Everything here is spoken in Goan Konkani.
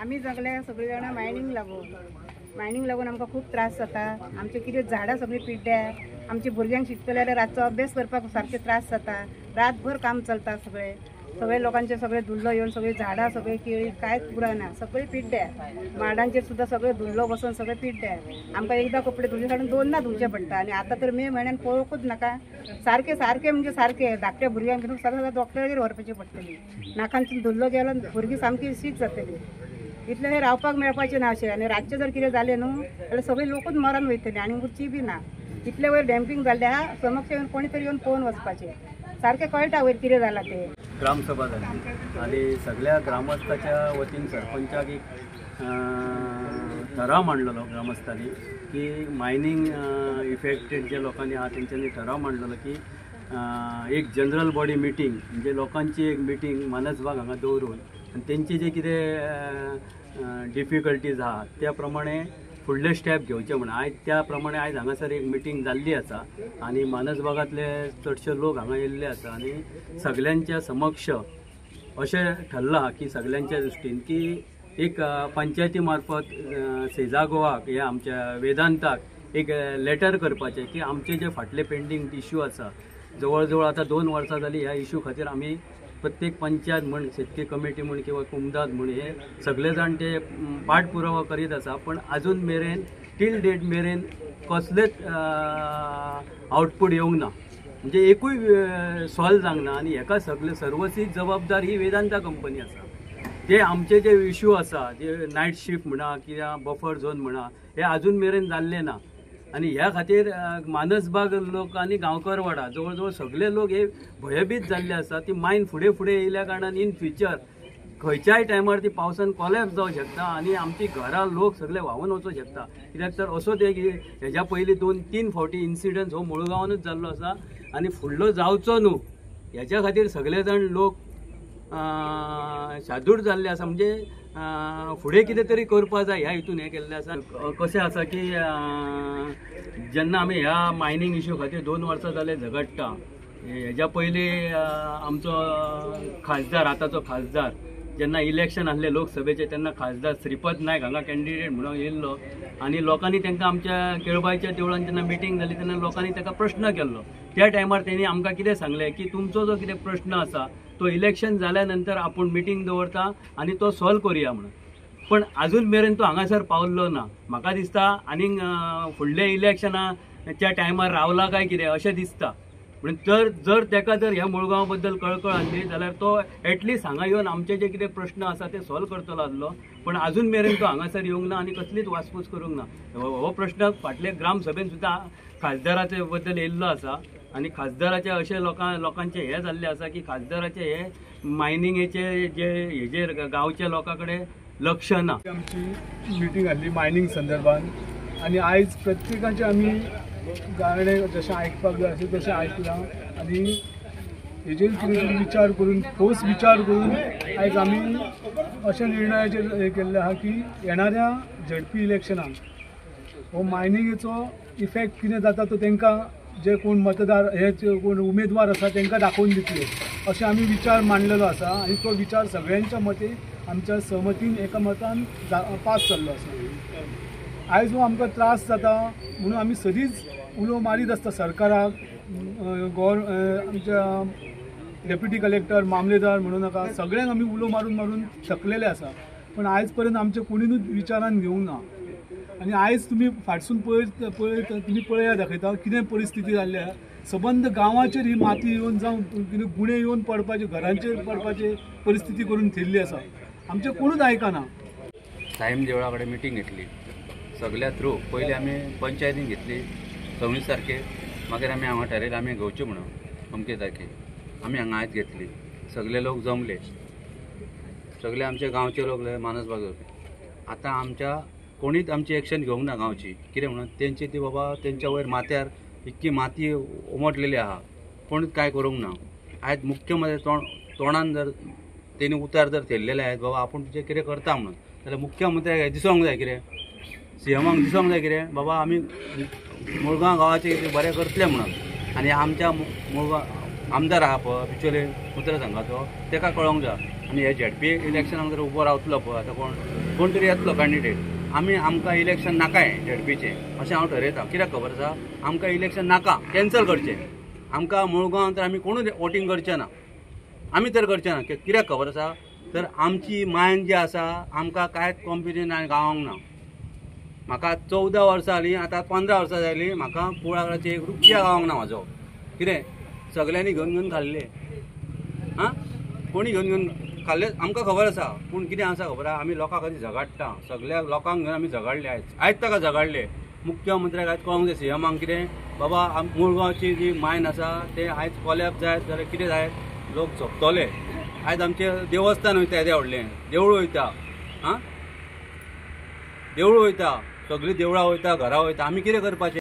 आमी सगळे सगळी जाणां मायनींग लागून, मायनींग लागून आमकां खूब त्रास जाता। आमचे कितें झाडां सगळीं पिड्ड्या, आमच्या भुरग्यांक शिकतले जाल्यार रातचो अभ्यास करपाक सारके त्रास जाता। रातभर काम चलता, सगळे सगळे लोकांचे सगळे धुल्लो येवन सगळीं झाडां सगळीं केळी कांयच उरना, सगळीं पिड्ड्या। माडांचेर सुद्दां सगळें धुल्लो बसून सगळें पिड्ड्या। आमकां एकदां कपडे धुवचे काडून दोनदां धुवचे पडटा आनी आतां तर मे म्हयन्यान पळोवंकूच नाका, सारकें सारकें म्हणजे सारकें धाकट्या भुरग्यांक घेवन सदां सदां डॉक्टरागेर व्हरपाची पडटली। नाकांतून धुल्लो गेलो भुरगीं सामकी शीक जातली, इतलें हें रावपाक मेळपाचें ना अशें। आनी रातचें जर कितें जालें न्हू जाल्यार सगळीं लोकूच मरण वयतली आनी उरची बी ना। इतले वयर डॅम्पींग जाल्लें आहा, समक्ष येवन कोणी तरी येवन पळोवन वचपाचें, सारकें कळटा वयर कितें जालां तें। ग्रामसभा जाली आनी सगळ्या ग्रामस्थाच्या वतीन सरपंचाक एक ठराव मांडलेलो ग्रामस्थांनी की मायनींग इफेक्टेड जे लोकांनी आहा तेंच्यांनी ठराव मांडलेलो की एक जनरल बॉडी मिटींग म्हणजे लोकांची एक मिटींग मानसबाग हांगा दवरून आनी तेंचे जे कितें डिफिकल्टीज आहा त्या प्रमाणे फुडले स्टेप घेवचे म्हण आयज त्या प्रमाणे आयज हांगासर एक मिटींग जाल्ली आसा आनी मानसबागांतले चडशे लोक हांगा येयल्ले आसा आनी सगल्यांच्या समक्ष अशें ठरलां की सगल्यांच्या दृश्टीन की एक पंचायती मार्फत सेजा गोवाक हे आमच्या वेदांताक एक लेटर करपाचें की आमचे जे फाटले पेंडींग इश्यू आसा जवळ जवळ आतां 2 वर्सां जालीं ह्या इश्यू खातीर आमी प्रत्येक पंचायत म्हण शेतकी कमिटी म्हण किंवा कुमदाद म्हण हे सगळे जाण ते पाठपुरावा करीत आसा, पण अजून मेरेन टील डेट मेरेन कसलेच आउटपूट येवंक ना, म्हणजे एकूय सॉल्व जावंक ना। आनी हेका सगळे सर्वस्वी जबाबदार ही वेदांता कंपनी आसा। ते आमचे जे इश्यू आसा जे नायट शिफ्ट म्हणा किंवा बफर झोन म्हणा हे अजून मेरेन जाल्ले ना आनी ह्या खातीर मानसबाग लोक आनी गांवकरवाडा जवळ जवळ सगळे लोक हे भयभीत जाल्ले आसा। ती मायन फुडें फुडें येयल्या कारणान इन फ्युचर खंयच्याय टायमार ती पावसान कोलॅप्स जावंक शकता आनी आमची घरां लोक सगळे व्हांवून वचूंक शकता। कित्याक तर असोच एक हेज्या पयलीं 2-3 फावटी इन्सिडंट हो मुळगांवानूच जाल्लो आसा आनी फुडलो जावचो न्हू हेज्या खातीर सगळे जाण लोक शादूर जाल्ले आसा, म्हणजे फुडें कितें तरी करपा जाय ह्या हितून हें केल्लें आसा। कशें आसा की जेन्ना आमी ह्या मायनींग इश्यू खातीर 2 वर्सां जाले झगडटा, हेज्या पयलीं आमचो खासदार आतांचो खासदार जेन्ना इलेक्शन आसलें लोकसभेचें तेन्ना खासदार श्रीपद नायक हांगा कॅन्डिडेट म्हणून येयल्लो आनी लोकांनी तांकां आमच्या केळबायच्या देवळान जेन्ना मिटींग जाली तेन्ना लोकांनी ताका प्रश्न केल्लो। त्या टायमार तेणी आमकां कितें सांगलें की तुमचो जो कितें प्रश्न आसा तो इलेक्शन जाल्या नंतर आपूण मिटींग दवरता आनी तो सॉल्व करुया म्हणून, पण अजून मेरेन तो हांगासर पावल्लो ना। म्हाका दिसता आनीक फुडल्या इलेक्शनाच्या टायमार रावला काय कितें अशें दिसता। म्हणून तर जर ताका जर ह्या मुळगांव बद्दल कळकळ आसली जाल्यार तो एटलिस्ट हांगा येवन आमचे जे कितें प्रश्न आसा ते सॉल्व करतलो आसलो, पण अजून मेरेन तो हांगासर येवंक ना आनी कसलीच वासपूस करूंक ना। हो प्रश्न फाटले ग्रामसभेन सुद्दां खासदाराचे बद्दल येयल्लो आसा आनी खासदाराचे अशे लोकांचे हे जाल्ले आसा की खासदाराचे हे मायनिंगेचे जे हेजेर गांवच्या लोकां कडेन लक्ष ना। आमची मिटींग आसली मायनींग संदर्भात आनी आयज प्रत्येकाचे आमी गाणे जशें आयकपाक जाय आसलें तशें आयकलां आनी हेजेर कितें विचार करून ठोस विचार करून आयज आमी अशा निर्णयाचेर हें केल्लें आहा की येणाऱ्या झेडपी इलेक्शनाक हो मायनिंगेचो इफेक्ट कितें जाता तो तांकां जे कोण मतदार हे कोण उमेदवार आसा तांकां दाखोवन दितले अशें आमी विचार मांडलेलो आसा आनी तो विचार सगळ्यांच्या मते आमच्या सहमतीन एका मतान पास जाल्लो आसा। आयज हो आमकां त्रास जाता म्हणून आमी सदींच उलो मारीत आसता सरकाराक, आमच्या डेप्युटी कलेक्टर, मामलेदार म्हणूं नाका, सगळ्यांक आमी उलो मारून मारून थकलेले आसा, पण आयज पर्यंत आमचे कोणीनूच विचारान घेवंक ना। आनी आयज तुमी फाटसून पळयत पळयत तुमी पळया दाखयता कितें परिस्थिती जाल्ली आसा, सबंद गांवाचेर ही माती येवन जावं कितें गुणे येवन पडपाचे घरांचेर पडपाची परिस्थिती करून थेल्ली आसा, आमचें कोणूच आयकना। साईम देवळा कडेन मिटींग घेतली सगळ्या थ्रू, पयलीं आमी पंचायतीन घेतली 26 तारखेर, मागीर आमी हांगा ठरयलें आमी घेवची म्हणून अमके तारखेर आमी हांगा आयज घेतली, सगळे लोक जमले, सगळे आमचे गांवचे लोक मानसबाग. आतां आमच्या कोणीच आमची एक्शन घेवंक ना गांवची, कितें म्हणून तेंची ती बाबा तेंच्या वयर माथ्यार इतकी माती उमटलेली आहा, कोणीच कांय करूंक ना. आयज मुख्यमंत्री तोंडान जर तेणी उतार जर थेयलेले आहात बाबा आपूण तुजें कितें करता म्हणून, जाल्यार मुख्यमंत्र्याक दिसोंक जाय कितें, सीएमाक दिसोंक जाय कितें बाबा आमी मुळगांव गांवाचें बरें करतले म्हणून. आनी आमच्या मुळगांव आमदार आहा पळय बिचोले मतदारसंघाचो, तेका कळोंक जाय आनी हे झेडपी इलेक्शनाक जर उबो रावतलो पळय आतां कोण तरी येतलो कॅन्डिडेट, आमी आमकां इलेक्शन नाकाय झेडपीचें अशें हांव ठरयतां. कित्याक खबर आसा, आमकां इलेक्शन नाका, कॅन्सल करचें. आमकां मुळगांव तर आमी कोणूच वोटींग करचें ना, आमी तर करचें ना. कित्याक खबर आसा, तर आमची मायन जी आसा आमकां कांयच कॉम्पिटिशन गावोंक ना. म्हाका 14 वर्सां जालीं, आतां 15 वर्सां जालीं, म्हाका कुळागराचेर एक रुपया गावोंक ना म्हाजो. कितें सगल्यांनी घेवन घेवन खाल्ले, आं कोणी घेवन घेवन खाल्ले आमकां खबर आसा. पूण कितें आसा खबर आसा, आमी लोकां खातीर झगाडटा, सगल्या लोकांक घेवन आमी झगाडले. आयज ताका झगाडले मुख्यमंत्र्याक आयज कळोंक जाय, सीएमाक कितें बाबा मुळगांवची जी मायन आसा तें आयज कोलॅप्स जायत जाल्यार कितें जायत, लोक सोंपतले. आयज आमचें देवस्थान वयता, येदें व्हडलें देवूळ वयता, आं देवूळ वयता, सगळीं देवळां वयता, घरां वयता, आमी कितें करपाचें?